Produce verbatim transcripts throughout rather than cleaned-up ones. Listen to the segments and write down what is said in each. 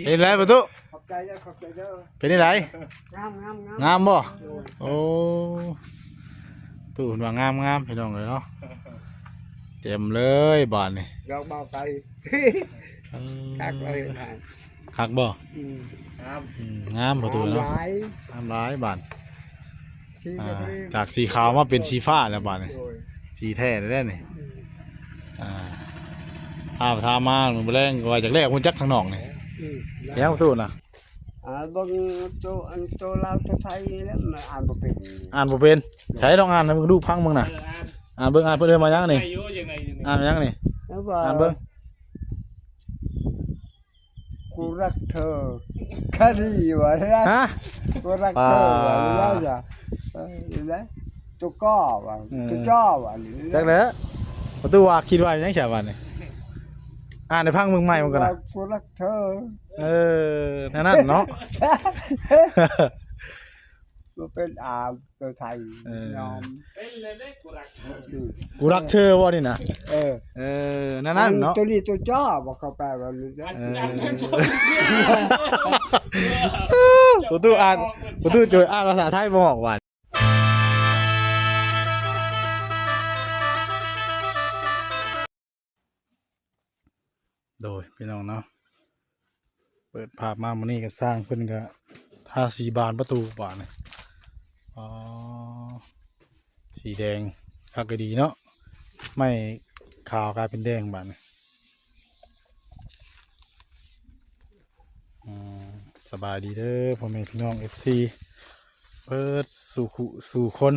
เป็นไรประตู ขอบใจเด้อขอบใจเด้อ เป็นที่ไหน งามงามงาม งามบ่โอ้ตู้เพิ่นว่างามงามพี่น้องเลยเนาะเต็มเลยบานนี่ ดอกเบาไก่ เออ คักเลยผ่าน คักบ่ อืม อืมงามประตู ห เนาะ ลาย งามหลายบาน สี อ่า ก็ดี จากสีขาวมาเป็นสีฟ้าแล้วบานนี่ โดย สีแท้ได้นี่ อืม อ่าถ้าถ้ามามันแรงก็ว่าจากแรกมันจักทางนอกนี่ อืม แล้วประตูนะ อ่าเบิ่งตัวอันตัวลาวตัวไทยนี่แหละมันอ่านบ่เป็น อ่านบ่เป็นใช้ลองอ่านให้มึงดูพังมึงน่ะอ่านเบิ่งอ่านเพิ่นเอิ้นมายังนี่ อายุยังไงอยู่นี่ อ่านมายังนี่ แล้วว่า อ่านเบิ่ง กูรักเธอแค่นี้วะเนี่ย ฮะ กูรักเธอวะ อ่า ไม่ได้จ้ะเออเห็นไหมตัวก้อวะ อืม ตัวจ้อวะหรือ จักแล้วประตูว่าคิดว่ายังไงบานนี่อ่านในพังมึงใหม่มันก่อนนะ กูรักเธอ เออนั่นนั่นเนาะ มันเป็นอ่านตัวไทย เออ ยอม เป็นเลยได้กูรักเธอ อืม กูรักเธอว่านี่นะ เออ เออนั่นนั่นเนาะ ตัวนี้ตัวจ้อบอกเขาแปลว่าหรือ เออประตูอ่านประตูโจยอ่านภาษาไทยบ่ออกว่า โดยพี่น้องเนาะเปิดภาพมามื้อนี้ก็สร้างเพิ่นก็ทาสีบานประตูบานนี่อ๋อสีแดงคักก็ดีเนาะไม่ขาวกลายเป็นแดงบานนี่อืมสบายดีเด้อพ่อแม่พี่น้องเอฟซีเปิดสู่คุสู่คน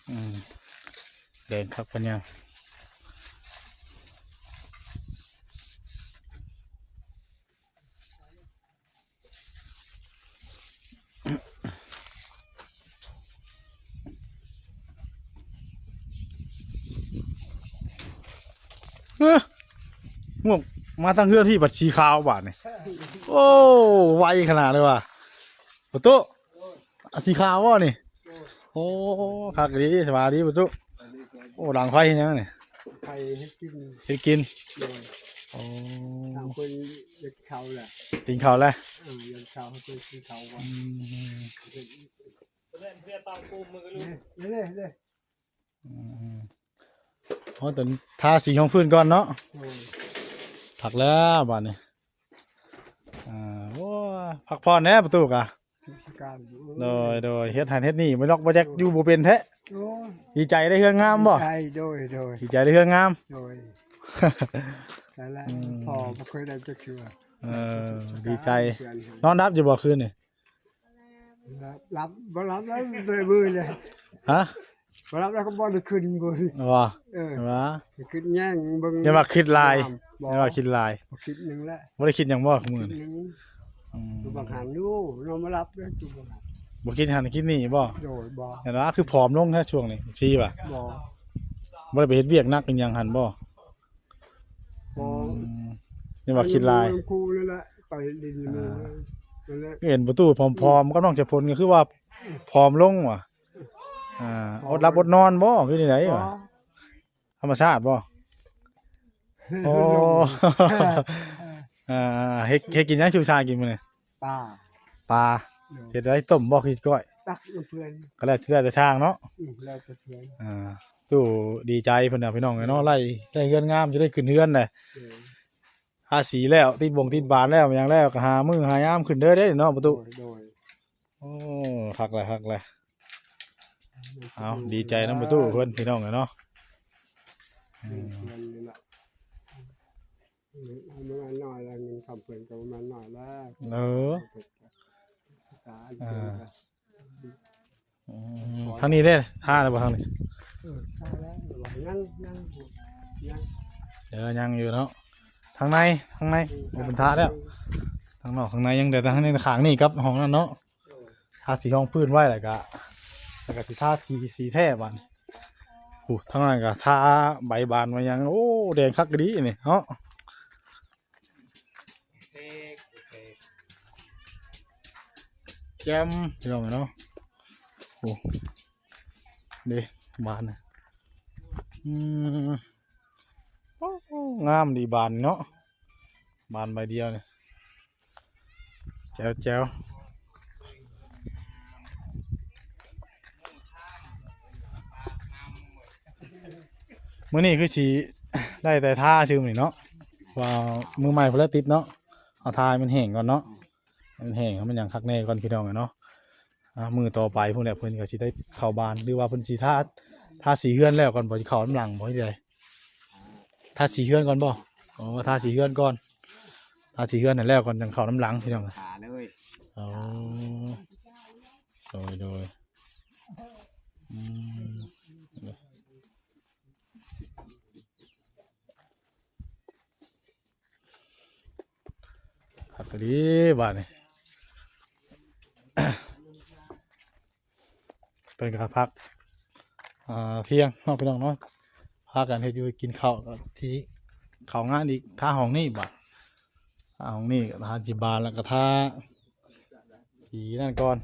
อืม แดงครับพันยังเอ้อม่วงมาตั้งเฮือนที่บัดสีขาวบาดนี่โอ้ไวขนาดเลยว่ะประตูอ่ะสีขาววะนี่ โอ้คักดีสบายดีประตูโอ้ดังไฟเฮ็ดหยังนี่ ไทยให้กิน เฮ็ดกิน เลย โอ้ ทางคนเด็กเขาแหละ กินข้าวแล้ว เออยังเขาให้คนกินเขาวั อื น ม เพื่อนเพื่อนตองปูมือลูก เนี่ยเนี่ยเนี่ย อืมโอ้ตอนทาสีของฟืนก่อนเนาะ โอ้ย ผักแล้วบาดนี้อ่าโอ้พักผ่อนแหน่ประตูกะ เทศกาล โดยโดยเฮ็ดหันเฮ็ดนี่บ่ดอกบ่แดกอยู่บ่เป็นแท้ โอ้ย ดีใจได้เฮือนงามบ่ ใช่โดยโดย ดีใจได้เฮือนงาม โดยนั่นแหละ อืม พอบ่เคยได้จักเทื่อ เออดีใจ เพื่อน นอนรับอยู่บ่คืนนี่ รับบ่รับแล้วเลยมือเลย ฮะ บ่รับแล้วก็บ่ได้ขึ้นบ่ บ่ เออ ว่า ขึ้นแย่งเบิ่ง อย่าว่าคิดหลาย บ่ อย่าว่าคิดหลาย บ่คิดหนึงแล้ว บ่ได้คิดหยังบ่มื้อนี้ หนึ่ง อืม ดูบางหันอยู่นอนมารับเด้อดูบางหัน บ่คิดหันคิดนี่บ่ โดยบ่ เห็นว่าคือผอมลงแท้ช่วงนี้ซี่บ่ะ บ่ บ่ได้ไปเฮ็ดเวียกหนักเป็นหยังหันบ่ บ่ อืมนี่ว่าคิดหลาย ครูนั่นแหละไปดินมือนั่นแหละ เห็นประตูผอมๆกับน้องเฉพลก็คือว่าผอมลงว่ะอ่าอดหลับอดนอนบ่คือนี่ได บ่ วะธรรมชาติบ่โอ้อ่าเฮ็ดเฮ็ดกินหยังชูชากินมื้อนี้ ปลา ปลาเฮ็ดไว้ต้มบ่คือก้อย ตักน้ำเพื่อน ก็แล้วแต่ทางเนาะ อืมแล้วแต่เพื่อน อ่าตู้ดีใจเพิ่นน่ะพี่น้องเอ้ยเนาะไล่ไล่เฮือนงามจะได้ขึ้นเฮือนได้ เออ ทาสีแล้วติดบงติดบานแล้วหยังแล้วก็หามื้อหายามขึ้นเด้อเด้เนาะประตู โดยโดย โอ้คักเลยคักเลยเอาดีใจนำประตูเพิ่นพี่น้องเอ้ยเนาะอืม เงินเดือนนี่แหละเออเอามาหน่อยละเงินคำเพื่อนก็ประมาณหน่อยละ เออ สถาน อ่า อืมทางนี้เด้ทาแล้วบ่ทางนี้ เออใช่แล้วยังยังยัง เดี๋ยวยังอยู่เนาะทางในทางในบ่เป็นทาแล้วทางนอกทางในยังแต่ทางนี้ข้างนี้กับห้องนั่นเนาะทาสีห้องพื้นไว้แล้วก็แล้วก็สิทาสีสีแท้บัดนี้โอ้ทางนั้นก็ทาใบบานมายังโอ้แดงคักดีนี่เนาะ เอกเอก แจ่มพี่น้องเนาะโอ้เด้บานนะอืมโอ้งามดีบานเนาะบานใบเดียวเนี่ย แจ๋วแจ๋ว มื้อนี้คือสิได้แต่ทาซื่อมื้อนี้เนาะ ว่ามือใหม่เพิ่นละติดเนาะ เอาทาให้มันแห้งก่อนเนาะ ให้มันแห้งให้มันหยังคักแน่ก่อนพี่น้องเอ้ยเนาะ อ่า มื้อต่อไปพู้นแหละเพิ่นก็สิได้เข้าบ้าน หรือว่าเพิ่นสิทา ทาสีเฮือนแล้วก่อนบ่ สิเข้านำหลังบ่ หรือใด ทาสีเฮือนก่อนบ่ อ๋อ ทาสีเฮือนก่อน ทาสีเฮือนให้แล้วก่อนจั่งเข้านำหลังพี่น้อง ทาเลย อ๋อ โดย โดย อืม พักก็ดีบาดนี้ เพิ่นก็พัก อ่า เที่ยงเนาะพี่น้องเนาะ พากันเฮ็ดอยู่กินข้าวก็ที่เข้างานอีก ทาห้องนี้บาด ทาห้องนี้ก็ทาที่บาน แล้วก็ทาสีนั่นก่อน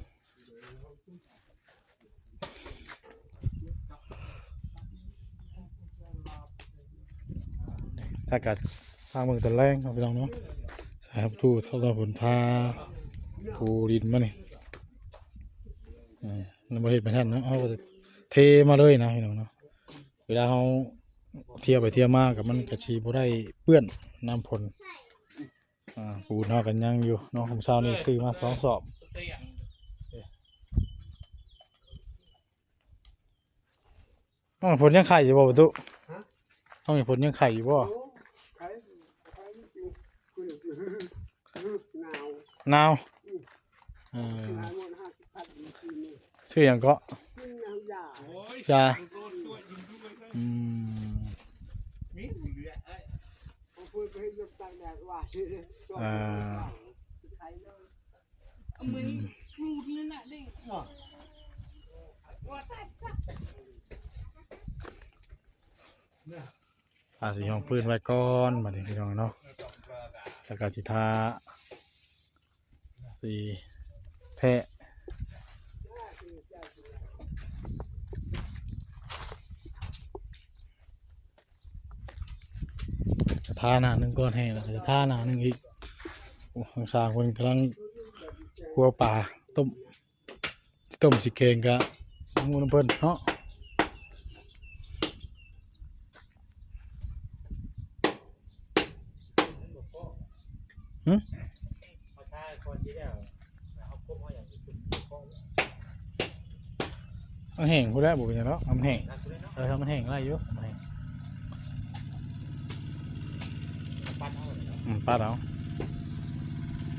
ถ้ากัดทางเมืองตะแลงเนาะพี่น้องเนาะ สายฮับทูเขาต้องผลพา ภูดินมานี่ อืม มันบ่เฮ็ดบ่ทันเนาะ เฮาก็เทมาเลยนะพี่น้องเนาะ เวลาเฮาเที่ยวไปเที่ยวมาก็มันก็สิบ่ได้เปื้อนน้ำฝน อ่า ปูนเฮาก็ยังอยู่เนาะ มื้อเช้านี่ซื้อมาสองสอบ น้องฝนยังไข่อยู่บ่ประตู ฮะ น้องฝนยังไข่อยู่บ่ โอ้ ไข่ ไข่จริง หนาว หนาว อืม เออ หนาวหมด ห้าสิบพันจริงๆ นี่ ชื่อหยังเกาะ ชื่อนางยา จ้า อืม ของเพิ่นไปเฮ็ดเลือกตั้งแดดว่า อ่า ไข่เลย เอามือรูดนั่นน่ะเด้ง ทาสีห้องพื้นไว้ก่อนบัดนี้พี่น้องเนาะ แล้วก็สิทาสีแพะ จะทาหน้าหนึ่งก่อนแห้งแล้วก็จะทาหน้าหนึ่งอีก โอ้ ทางสร้างเพิ่นกำลังคั่วปลาต้ม ต้มสิแกงกะน้ำมันเพิ่นเนาะ หึ มันแห้งพู้นแหละ บ่เป็นหยังเนาะ มันแห้ง เออ มันแห้งได้อยู่ มันแห้ง อืม ปัดเอา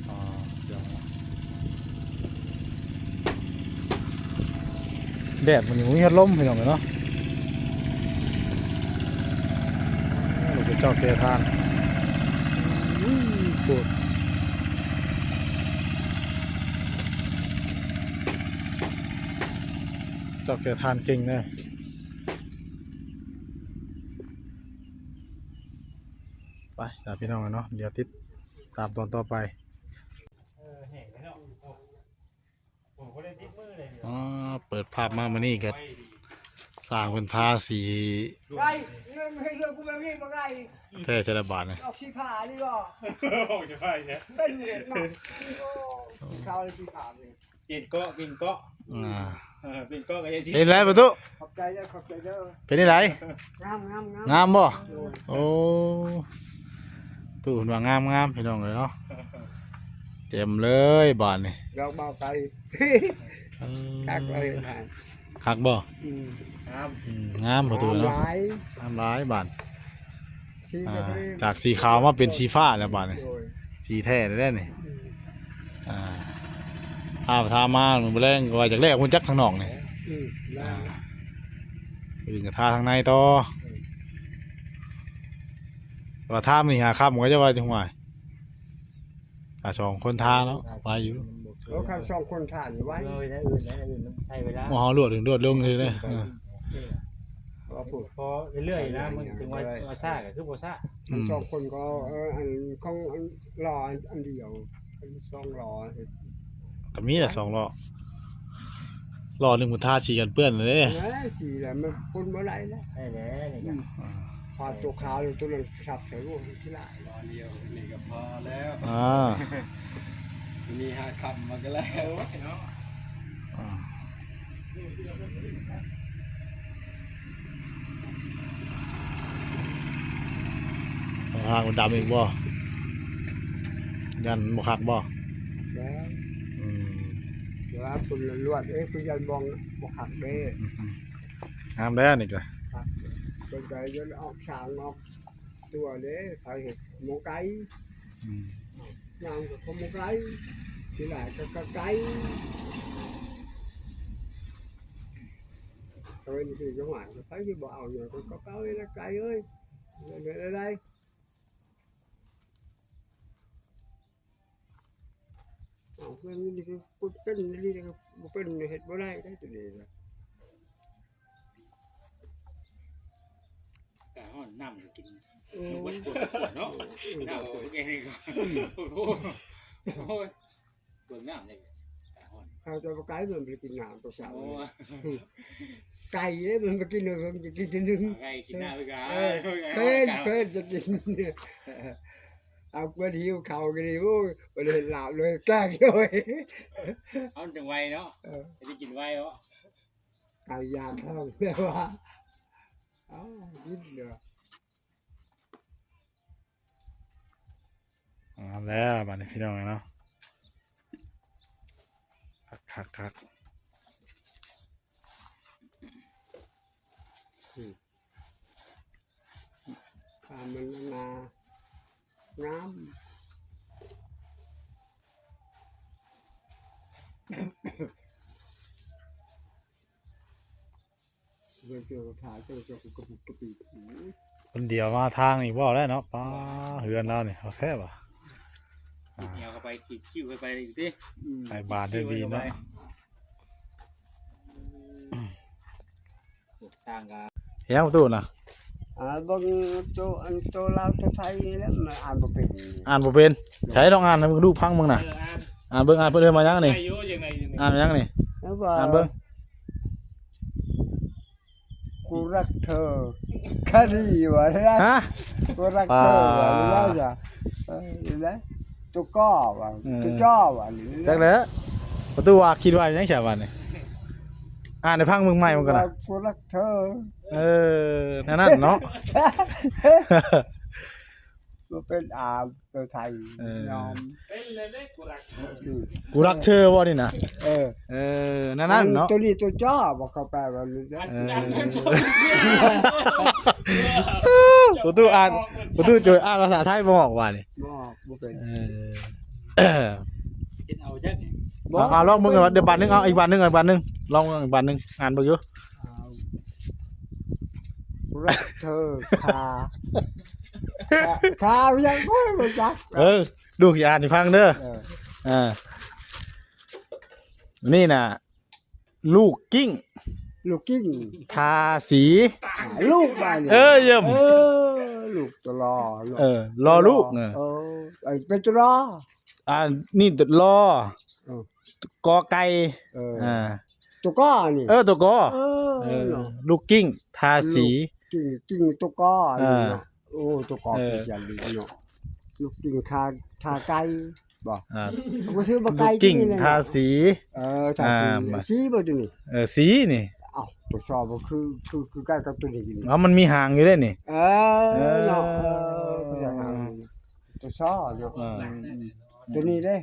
อ๋อ เดี๋ยว แดดมื้อนี้บ่มีพัดลมพี่น้องเนาะ ลูกเจ้าแก่ถ่าน อุ้ย โคตร เจ้าแก่ถ่านเก่งเด้อ ไป จ้าพี่น้องเนาะ เดี๋ยวติดตามตอนต่อไป เออ แห้งแล้วเนาะ โอ้ ผมก็เลยติดมือเลย อ๋อ เปิดภาพมามื้อนี้ก็สร้างเพิ่นทาสี ไง เงินให้เงินกูมาพี่มาไง แท้ใช่ละบาทนี่ ออกสีผ้านี่บ่ ออกจะใช่เนี่ย เป็นเหรียญเนาะ โอ้ สีขาวเลยสีขาวเลย เปลี่ยนเกาะ เปลี่ยนเกาะ อ่า เออ เปลี่ยนเกาะก็ยังสิ เห็นแล้วประตู ขอบใจเด้อ ขอบใจเด้อ เป็นจั่งใด งาม งาม งาม งามบ่ โอ้ย โอ้ ตู้เพิ่นว่างามๆ พี่น้องเอ้ยเนาะ เต็มเลยบาดนี่ ดอกเบาไก่ เออ คักเลยนะ คักบ่ อืม งาม อืม งามประตูเนาะ งามหลาย งามหลายบาด สี อ่า ก็เลย จากสีขาวมาเป็นสีฟ้าแล้วบาดนี่ โดย สีแท้เลยเด้อนี่ อืม อ่า ถ้า ถ้ามามื้อแลงก็ว่าอยากแลกมันจักทางนอกนี่ อืม ได้ อ่า อื่นก็ทาทางในต่อ อืม ว่าทามื้อนี้หาค่ำก็จะว่าจั่งใด อ่ะ สองคนทาเนาะ ไวอยู่ โอ้ คันสองคนทานี่ไว เออ ได้อื่น ได้อื่น มันใช้เวลา โอ้โห ลวดถึงลวดลงเลยนะ เออ เพราะว่าปลูก พอเรื่อยๆนะ มันถึงว่า ว่าซ่าก็คือบ่ซ่า อืม สองคนก็ เออ อันของอันหล่ออันเดียว อันสองหล่อ ก็มีแต่สองหล่อ หล่อหนึ่งมันทาสีกันเปื้อนเลย เอ้ย สีแล้วมันปนบ่ได้แล้ว ได้แล้วนี่ก็ อืม พอตัวขาวตัวนั้นสับใส่ลูกที่ละ ตอนเดียวนี่ก็พอแล้ว อ่า นี่ฮะ คำมันก็แล้ว อ่า ทางมันดำอีกบ่ ยันบ่คักบ่ แล้ว อืม เดี๋ยวคุณลวด เอ้ย คุณยันบองบ่คักเด้ งามแล้วนี่ก็ ครับ เป็นใจจนออกสางออกตัวเด้ ไปเห็นหมองไกล อืม งามกับหมองไกล ที่ไหนก็ไกล เอาไว้ในสี่จังหวัด ไปที่บ่เอาเนี่ย ก็ไกลนะ ไกลเอ้ย เดี๋ยวได้ เอาเพื่อนนี่ก็เป็นนี่ก็บ่เป็น เฮ็ดบ่ได้ได้ตัวนี้นะ กะฮ้อนน้ำก็กิน โอ้ นกวัดขวดขวดเนาะ น้ำก็แกนี่ก็ โอ้โห โอ้ย เบิ่งน้ำเลย กะฮ้อน เขาจะบ่ไกลมันไปกินน้ำตัวเช้า โอ้ ไก่เนี่ยมันไปกินเลย มันจะกินทีนึง ไก่กินน้ำไปก่อน เออ เพิ่น เพิ่นจะกิน เอาเพิ่นหิวเขาวกันดิ โอ้ย บ่ได้เห็นลาบเลย แกล้งเลย เอาจังไวเนาะ เออ จะได้กินไวเนาะ ไก่ย่างท้องแล้วว่า เอ้า กินเด้อ เอาแล้วบัดนี้พี่น้องเนาะ คักคักคัก อืม ข้าวมันนา งาม เบิ่งเจอกระถา เจอกระปุกกระปิด คนเดียวมาทางนี่บ่แล้วเนาะ ป้า เฮือนเรานี่ เอาแท้บ่ อ่า เหี่ยวเข้าไป ขีดคิ้วเข้าไปอีกติ อืม ไปบาทได้ดีเนาะ คิ้วเข้าไป ต่างกัน เฮียงประตูน่ะ อ่า เบิ่งโต อันโตลาวโตไทยนี่แหละ มันอ่านบ่เป็น อ่านบ่เป็น ใช้ลองอ่านให้มึงดู ฟังมึงน่ะ เออ อ่าน อ่านเบิ่ง อ่านเพิ่นเอิ้นมาหยังนี่ ได้อยู่ ยังไง ยังไง อ่านหยังนี่ แล้วว่า อ่านเบิ่ง กูรักเธอ คดีวะเนี่ย ฮะ กูรักเธอวะ อ่า นี่นะจ๊ะ เออ นี่นะ ตัวก้อวะ เออ ตัวจ้อวะ นี่นะ จักแหละ ประตูว่าคิดว่าหยังแค่ว่านี่ อ่านให้ฟังเบิ่งใหม่มันก่อนนะ กูรักเธอ เออ นั่นนั่นเนาะ มันเป็นอ่านตัวไทย เออ ยอม เป็นเลยเด้อ กูรักเธอ อืม กูรักเธอบ่นี่นะ เออ เออ นั่นนั่นเนาะ ตัวนี้ตัวจ้อบอกเข้าไปว่ามัน เออ ประตูอ่าน ประตูโจยอ่านภาษาไทยบ่ออกว่านี่ บ่ออก บ่เป็น เออ คิดเอาจัก บ่ เอา เอาลองมึงก่อน เดี๋ยวบาทหนึ่ง เอาอีกบาทหนึ่ง เอาอีกบาทหนึ่ง ลองอีกบาทหนึ่ง อ่านเบิ่งอยู่ เอา รักเธอ คา คายังบ่รู้จัก เออ ดูกี่อ่านให้ฟังเด้อ เออ อ่า นี่น่ะ ลูกกิ้ง ลูกกิ้ง ทาสี อ่า ลูกมาเนี่ย เออ เยี่ยม เออ ลูกตัวลอ ลูก เออ ลอลูก เออ เออ เออ เป็นตัวลอ อ่า นี่ตัวลอ เออ กอไก่ เออ อ่า ตัวก้อนี่ เออ ตัวกอ เออ เออ เนาะ ลูกกิ้ง ทาสี ลูกกิ้ง กิ้งตัวก้อนี่เนาะ เออ โอ้ ตัวก้อ เออ เป็นจังดีเนาะ ลูกกิ้งทา ทาไก่ บ่ อ่า บ่ซื้อบ่ไก่ ลูกกิ้ง กินเลย ทาสี เออ ทาสี อ่า สีบ่อยู่นี่ เออ สีนี่ เอ้า ตัวซอบ่คือ คือ คือใกล้กับตัวนี้กิน อ๋อ มันมีหางอยู่ด้วยนี่ เออ เออ เนาะ เออ คือจะหาง ตัวซอเนาะ อ่า ตัวนี้เด้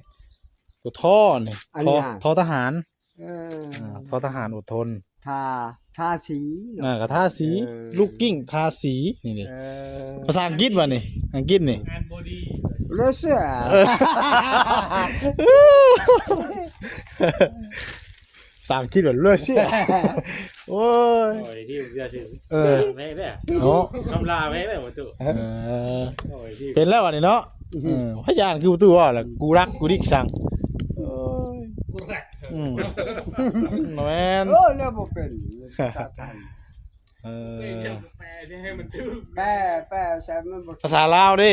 ตัวท่อนี่ อันนี้ ท่อ อ่ะ ท่อทหาร เออ อ่า ท่อทหารอดทน ทา ทาสีเนาะ อ่า ก็ทาสี เออ ลูกกิ้งทาสี นี่นี่ เออ ภาษาอังกฤษวะนี่ อังกฤษนี่ งานบอดี รัสเซีย เออ ภาษาอังกฤษแบบรัสเซีย โอ้ย โอ้ย ที่ผมจะถือ เออ แม่งเนี่ย เนาะ คำลาแม่งเนี่ยประตู เออ โอ้ย ที่ เป็นแล้วอันนี้เนาะ อือฮึ เออ พยานคือประตูว่าแหละ กูรัก กูดิกสั่ง โอ้ย กูรักเธอ อืม แม่น เออ เนี่ยบ่เป็น ภาษาไทย เออ เอ้ย เจ้าแปลให้มันถูก แปล แปลใส่มันบ่ ภาษาลาวเด้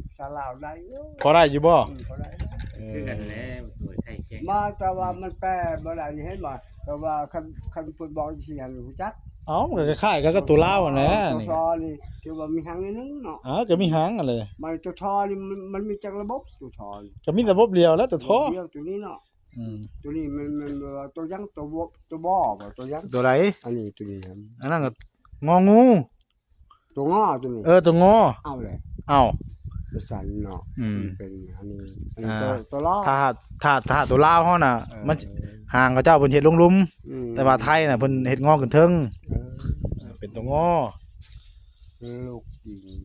ภาษาลาวได้อยู่ พอได้อยู่บ่ อืม พอได้ เออ คือกันแหละ ตัวไทยแข็ง มา แต่ว่ามันแปลบ่ได้ นี่เห็นบ่ แต่ว่าคัน คันเพิ่นบอกสิให้รู้จัก เอ้า มันก็คล้ายๆกันกับตัวลาวนั่นแหละ ตัว นี่ ทอนี่ถือว่ามีหางนิดนึงเนาะ อ้าว ก็มีหางอะไร มันตัวทอนี่มันมันมีจักระบบตัวทอนี่ ก็มีระบบเดียวแล้วแต่ทอ เดียวตัวนี้เนาะ อืม ตัวนี้มันมันมันตัวยังตัวบตัวบอบ่ตัวยัง ตัวไหน อันนี้ตัวนี้ครับ อันนั้นก็งองู ตัวงอตัวนี้ เออ ตัวงอ เอาเลย เอ้า ตัวสันเนาะ อืม มันเป็นอันนี้อันนี้ อ่า ตัวตัวล้อ ถ้าถ้าถ้าตัวลาวเฮาน่ะ เออ มันหางเขาเจ้าเพิ่นเฮ็ดลงหลุม อืม แต่ว่าไทยน่ะเพิ่นเฮ็ดงอขึ้นเทิง เออ เป็นตัวงอ ลูกจริง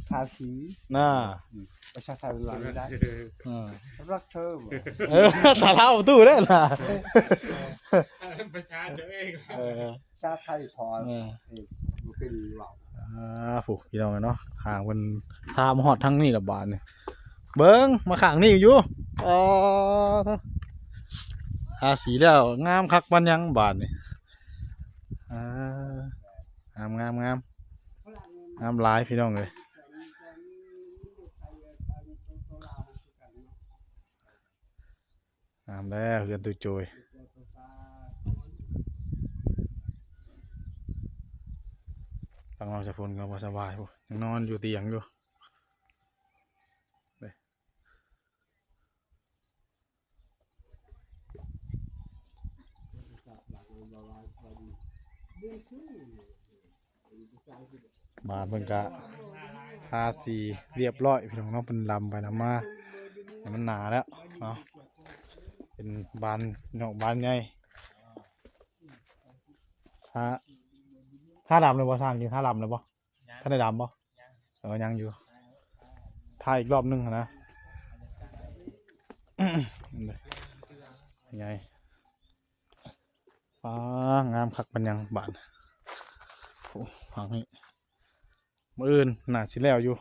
ภาษี น่า ประชาชนเราไม่ได้ อ่า รักเธอบ่ เออ สาลาวตู้ได้ล่ะ ประชาชนเอง เออ ชาติไทยพอ เออ เออมันเป็นเรา อ่าผู้พี่น้องเนาะ ทางมันทางฮอดทางนี้ละบาดนี่ เบิ่งมาข้างนี้อยู่ อ๋อ ทาสีแล้วงามคักปานหยังบาดนี่ อ่า งามงามงาม งามหลายพี่น้องเอ้ย งามแล้วเฮือนตู้โจย ทางน้องสะพลก็บ่สบายพุ้น ยังนอนอยู่เตียงอยู่ บ้านเพิ่นก็ทาสีเรียบร้อยพี่น้องเนาะ เพิ่นลำไปลำมาให้มันหนาแล้วเนาะ เป็นบานนอกบานใหญ่ ทา ทาดำเลยบ่ ทางนี้ทาดำเลยบ่ ทันได้ดำบ่ เออ ยังอยู่ ทาอีกรอบหนึ่งนะ ไง ฟ้างามคักปานหยังบาด โอ้ ฟังนี่ มื้ออื่นน่าสิแล้วอยู่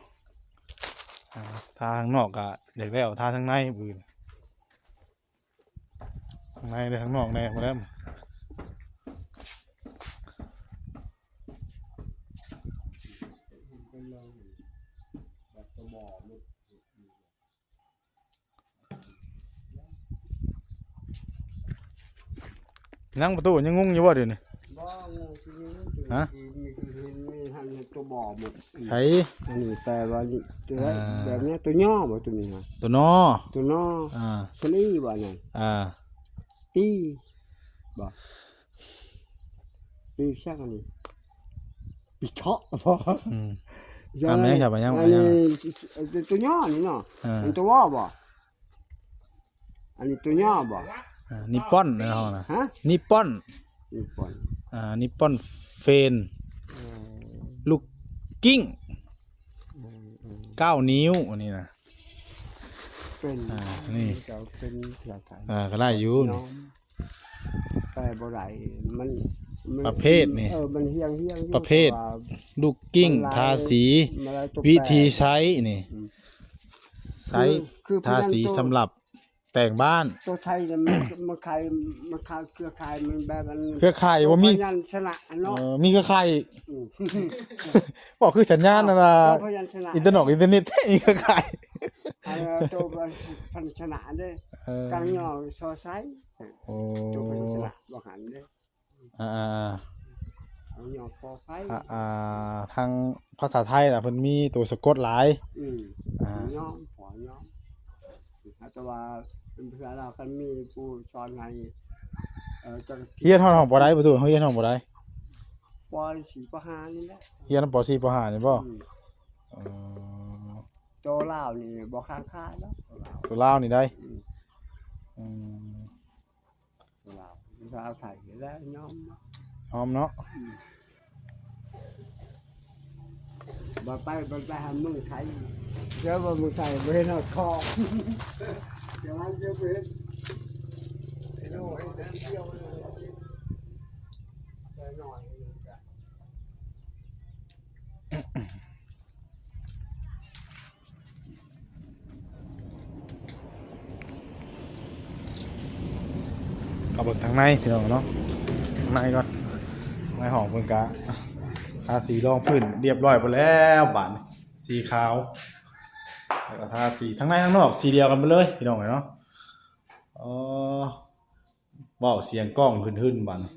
อ่า ทาข้างนอกก็อยากแล้ว ทาข้างในมื้ออื่น ข้างในและข้างนอกแน่หมดแล้ว ยังประตูยังงงอยู่บ่เดี๋ยวนี้ บ่งงคือ ฮะ คือมีคือเห็นมีหันตัวบ่หมด ใช่ อันนี้แปลว่านี่ตัว อ่า แบบเนี้ยตัวย่อบ่ตัวนี้ฮะ ตัวนอ ตัวนอ อ่า สลีบ่นั่น อ่า ปีบ่ปีช่างอันนี้ปีเทาะบ่ อืม อันไหนครับอันยัง อันนี้ตัวย่อนี่เนาะ อ่า อันตัวบ่ อันนี้ตัวย่อบ่ อ่า นิปปอนนะห้องนะ ฮะ นิปปอน นี่ก่อน อ่า นิปปอนเฟน เออ ลูกกิ้ง เออเออ เก้า นิ้วอันนี้นะ เป็น อ่า นี่ จะเป็นภาษาไทย อ่า ก็ได้อยู่ น้องแปลบ่ได้มันมัน ประเภทนี่ เออมันเฮี้ยงเฮี้ยงอยู่ ประเภท แต่ว่า ลูกกิ้ง มันหลาย ทาสี มันหลายตัว วิธี แปล ใช้นี่ อืม ใช้ คือคือ ทาสี พยานตัว สำหรับแต่งบ้าน ตัวไทยเนี่ยมันมันขายมันขายเครือข่ายมันแบบมัน เครือข่ายบ่มี พยัญชนะ เอ เนาะ อมีเครือข่าย อืม บอกคือสัญญาณนะนะ ตัวพยัญชนะ อินเทอร์เน็ตอินเทอร์เน็ตมีเครือข่าย เออตัวพยัญชนะเด้ เออ กลางย่อซอไซ โอ้ ตัวพยัญชนะบ่หันเด้ อ่าอ่า เอาย่อคอไฟ อ่าอ่าทางภาษาไทยนะเพิ่นมีตัวสะกดหลาย อืม อ่า ย่อมพอย่อมแต่ว่าเป็นภาษาลาวคันมีผู้สอนให้เออจะ เฮียนห้องบ่ได้ประตูเฮียนห้องบ่ได้ ป .สี่ ป .ห้า นี่แหละ เฮียนป .สี่ ป .ห้า นี่บ่ อืม เออ ตัวลาวนี่บ่ค้างคาเนาะตัวลาว ตัวลาวนี่ได้ อืม อืม ตัวลาวภาษาไทยแล้วย่อม พร้อมเนาะ บ่ไปบ่ไปหาเมืองไทยเจอว่าเมืองไทยบ่เห็นฮอดคอเดี๋ยวมันจะไปเห็นเห็นโอ้เห็นแต่เที่ยวเลยไปหน่อยนึงจ้ะ เอาเบิ่งทางในพี่น้องเนาะ ทางในก่อน ในห้องเพิ่นกะทาสีรองพื้นเรียบร้อยไปแล้วบาดนี้สีขาว แล้วก็ทาสีทั้งในทั้งนอกสีเดียวกันไปเลยพี่น้องเนาะ อ๋อ เว้าเสียงกล้องหึ่นๆบาดนี้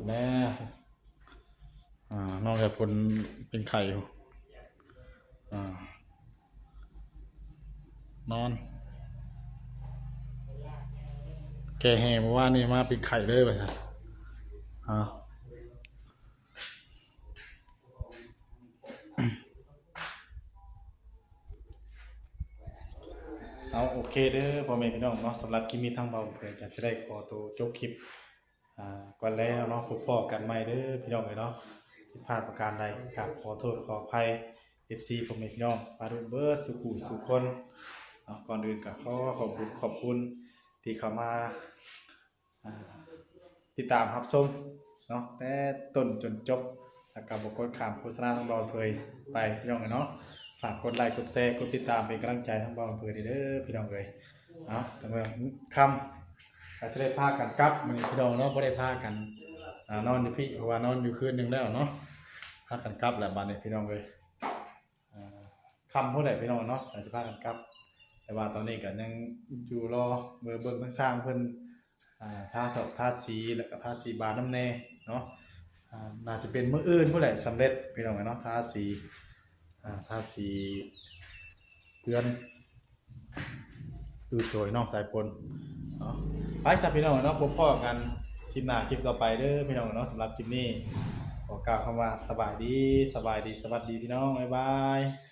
แน่ อ่า น้องสายฝนเป็นไข้อยู่ อ่า นอน แก้แห้งเมื่อวานนี้มาเป็นไข้เลยว่าซั่น อ่า เอา โอเคเด้อพ่อแม่พี่น้องเนาะ สำหรับคลิปนี้ทางบ่าวเผยก็จะได้ขอตัวจบคลิป อ่า ก่อนแล้วเนาะ พบพ้อกันใหม่เด้อพี่น้องเอ้ยเนาะ ผิดพลาดประการใดกราบขอโทษขออภัย เอฟซี พ่อแม่พี่น้องปารุเบิร์ดสุขุสุคนเนาะ ก่อนอื่นก็ขอขอบคุณขอบคุณที่เข้ามา อ่า ติดตามรับชมเนาะ แต่ต้นจนจบ แล้วก็บ่กดข้ามโฆษณาทางบ่าวเผยไปพี่น้องเอ้ยเนาะ ฝากกดไลค์กดแชร์กดติดตามเป็นกำลังใจทางบ่าวเผยเด้อพี่น้องเอ้ย เอา ตั้งแต่ค่ำก็จะได้พากันกลับมื้อนี้พี่น้องเนาะ บ่ได้พากัน อ่า นอนอยู่พี้ เพราะว่านอนอยู่คืนหนึ่งแล้วเนาะ พากันกลับแล้วบัดนี้พี่น้องเอ้ย อ่า ค่ำพู้นแหละพี่น้องเนาะ อาจจะพากันกลับ แต่ว่าตอนนี้ก็ยังอยู่รอเบิ่งเบิ่งทางช่างเพิ่น อ่า ทาเถาะทาสี แล้วก็ทาสีบานนำแน่เนาะ อ่า น่าจะเป็นมื้ออื่นพู้นแหละสำเร็จพี่น้องเนาะ ทาสี อ่า ทาสีเฮือน ดูโชยน้องสายฝนเนาะ ไปซะพี่น้องเนาะ พบพ้อกันคลิปหน้าคลิปต่อไปเด้อพี่น้องเนาะ สำหรับคลิปนี้ขอกล่าวคำว่าสบายดี สบายดี สวัสดีพี่น้อง บ๊ายบาย